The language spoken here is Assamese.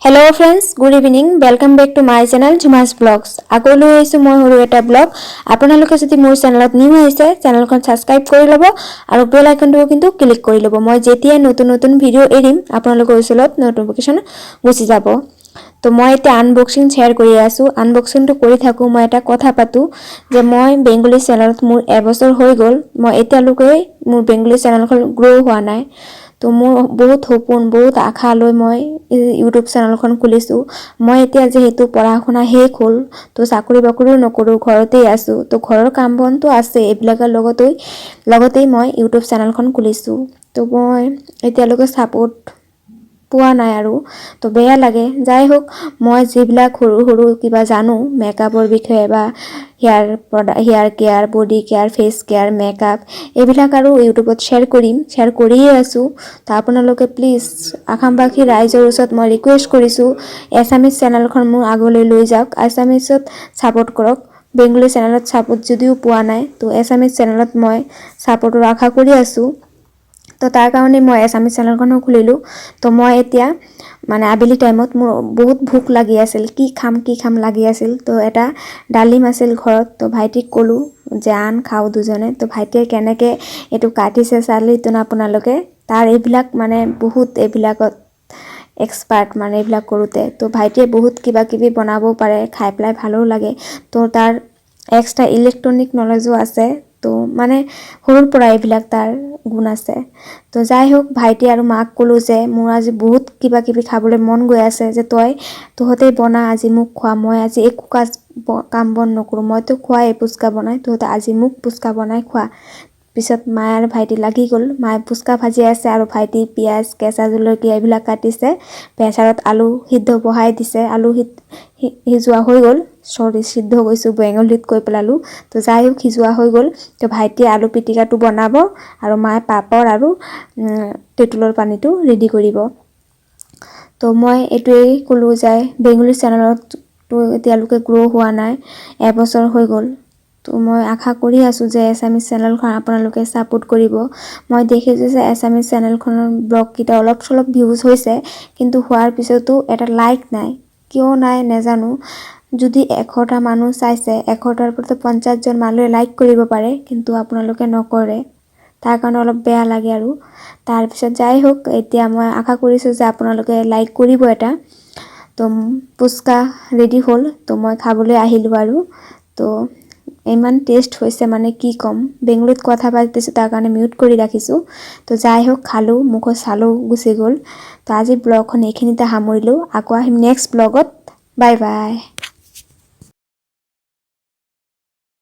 Hello friends, good evening, welcome back to my channel Jhuma's Vlogs। আকৌ লৈ আহিছোঁ মই সৰু এটা ব্লগ। আপোনালোকে যদি মোৰ চেনেলত নিউ আহিছে, চেনেলখন ছাবস্ক্ৰাইব কৰি ল'ব আৰু বেল আইকনটোও কিন্তু ক্লিক কৰি ল'ব। মই যেতিয়াই নতুন নতুন ভিডিঅ' এৰিম, আপোনালোকৰ ওচৰত ন'টিফিকেশ্যন গুচি যাব। তো মই এতিয়া আনবক্সিং শ্বেয়াৰ কৰি আছোঁ। আনবক্সিংটো কৰি থাকোঁ, মই এটা কথা পাতোঁ যে মই বেংগলী চেনেলত মোৰ এবছৰ হৈ গ'ল, মই এতিয়ালৈকে মোৰ বেংগলী চেনেলখন গ্ৰ' হোৱা নাই। তো মোৰ বহুত সপোন, বহুত আশা লৈ মই ইউটিউব চেনেলখন খুলিছোঁ। মই এতিয়া যিহেতু পঢ়া শুনা শেষ হ'ল, তো চাকৰি বাকৰিও নকৰোঁ, ঘৰতেই আছোঁ। তো ঘৰৰ কাম বনটো আছে, এইবিলাকৰ লগতেই মই ইউটিউব চেনেলখন খুলিছোঁ। তো মই এতিয়ালৈকে ছাপোৰ্ট পোৱা নাই আৰু তো বেয়া লাগে। যাই হওক, মই যিবিলাক সৰু সৰু কিবা জানো মেকআপৰ বিষয়ে বা hair product, hair care, body care, face care, makeup, এইবিলাক আৰু ইউটিউবত শ্বেয়াৰ কৰিম, শ্বেয়াৰ কৰিয়ে আছোঁ। তো আপোনালোকে প্লিজ, আসামবাসী ৰাইজৰ ওচৰত মই ৰিকুৱেষ্ট কৰিছোঁ, এছামিজ চেনেলখন মোৰ আগলৈ লৈ যাওক, আছামিজত ছাপোৰ্ট কৰক। বেংগলী চেনেলত ছাপোৰ্ট যদিও পোৱা নাই, তো এছামিজ চেনেলত মই ছাপোৰ্টৰ আশা কৰি আছোঁ। তো তাৰ কাৰণে মই এছামিজ চেনেলখনো খুলিলোঁ। তো মই এতিয়া মানে আবেলি টাইমত মোৰ বহুত ভোক লাগি আছিল, কি খাম কি খাম লাগি আছিল। তো এটা ডালিম আছিল ঘৰত, তো ভাইটিক ক'লোঁ যে আন, খাওঁ দুজনে। তো ভাইটিয়ে কেনেকৈ এইটো কাটিছে চালেইতো আপোনালোকে। তাৰ এইবিলাক মানে বহুত এইবিলাকত এক্সপাৰ্ট, মানে এইবিলাক কৰোঁতে। তো ভাইটিয়ে বহুত কিবা কিবি বনাবও পাৰে, খাই পেলাই ভালো লাগে। তো তাৰ এক্সট্ৰা ইলেক্ট্ৰনিক নলেজো আছে। তো মানে সৰুৰ পৰা এইবিলাক তাৰ গুণ আছে। তো যাই হওক, ভাইটি আৰু মাক ক'লোঁ যে মোৰ আজি বহুত কিবা কিবি খাবলৈ মন গৈ আছে, যে তহঁতেই বনা, আজি মোক খোৱা। মই আজি একো কাম বন নকৰোঁ। মইতো খোৱাই ফুচকা বনাই, তহঁতে আজি মোক ফুচকা বনাই খোৱা। পিছত মায়ে আৰু ভাইটি লাগি গ'ল। মায়ে ফুচকা ভাজি আছে আৰু ভাইটি পিঁয়াজ, কেঁচা জলকীয়া এইবিলাক কাটিছে। প্ৰেছাৰত আলু সিদ্ধ বহাই দিছে। আলু সিজোৱা হৈ গ'ল। চৰি, সিদ্ধ কৈছোঁ, বেংগলীত কৈ পেলালোঁ। তো যাই হওক, সিজোৱা হৈ গ'ল। তো ভাইটিয়ে আলু পিটিকাটো বনাব আৰু মায়ে পাপৰ আৰু তেঁতুলৰ পানীটো ৰেডি কৰিব। তো মই এইটোৱেই ক'লোঁ যে বেংগলী চেনেলতটো এতিয়ালৈকে গ্ৰ' হোৱা নাই, এবছৰ হৈ গ'ল। তো মই আশা কৰি আছোঁ যে এছামিজ চেনেলখন আপোনালোকে ছাপোৰ্ট কৰিব। মই দেখিছোঁ যে এছামিজ চেনেলখনৰ ব্লগকেইটা অলপ চলপ ভিউজ হৈছে, কিন্তু হোৱাৰ পিছতো এটা লাইক নাই। কিয় নাই নাজানো। যদি 100টা মানুহ চাইছে, 100টাৰ পৰা 50জন মানুহে লাইক কৰিব পাৰে, কিন্তু আপোনালোকে নকৰে। তাৰ কাৰণে অলপ বেয়া লাগে। আৰু তাৰপিছত যাই হওক, এতিয়া মই আশা কৰিছোঁ যে আপোনালোকে লাইক কৰিব এটা। তো ফুচকা ৰেডি হ'ল, তো মই খাবলৈ আহিলোঁ। আৰু তো ইমান টেষ্ট হৈছে, মানে কি ক'ম। বেংগলীত কথা পাতিছোঁ, তাৰ কাৰণে মিউট কৰি ৰাখিছোঁ। তো যাই হওক, খালোঁ, মুখৰ ছালো গুচি গ'ল। তো আজি ব্লগখন এইখিনিতে সামৰিলোঁ। আকৌ আহিম নেক্সট ব্লগত। Bye bye.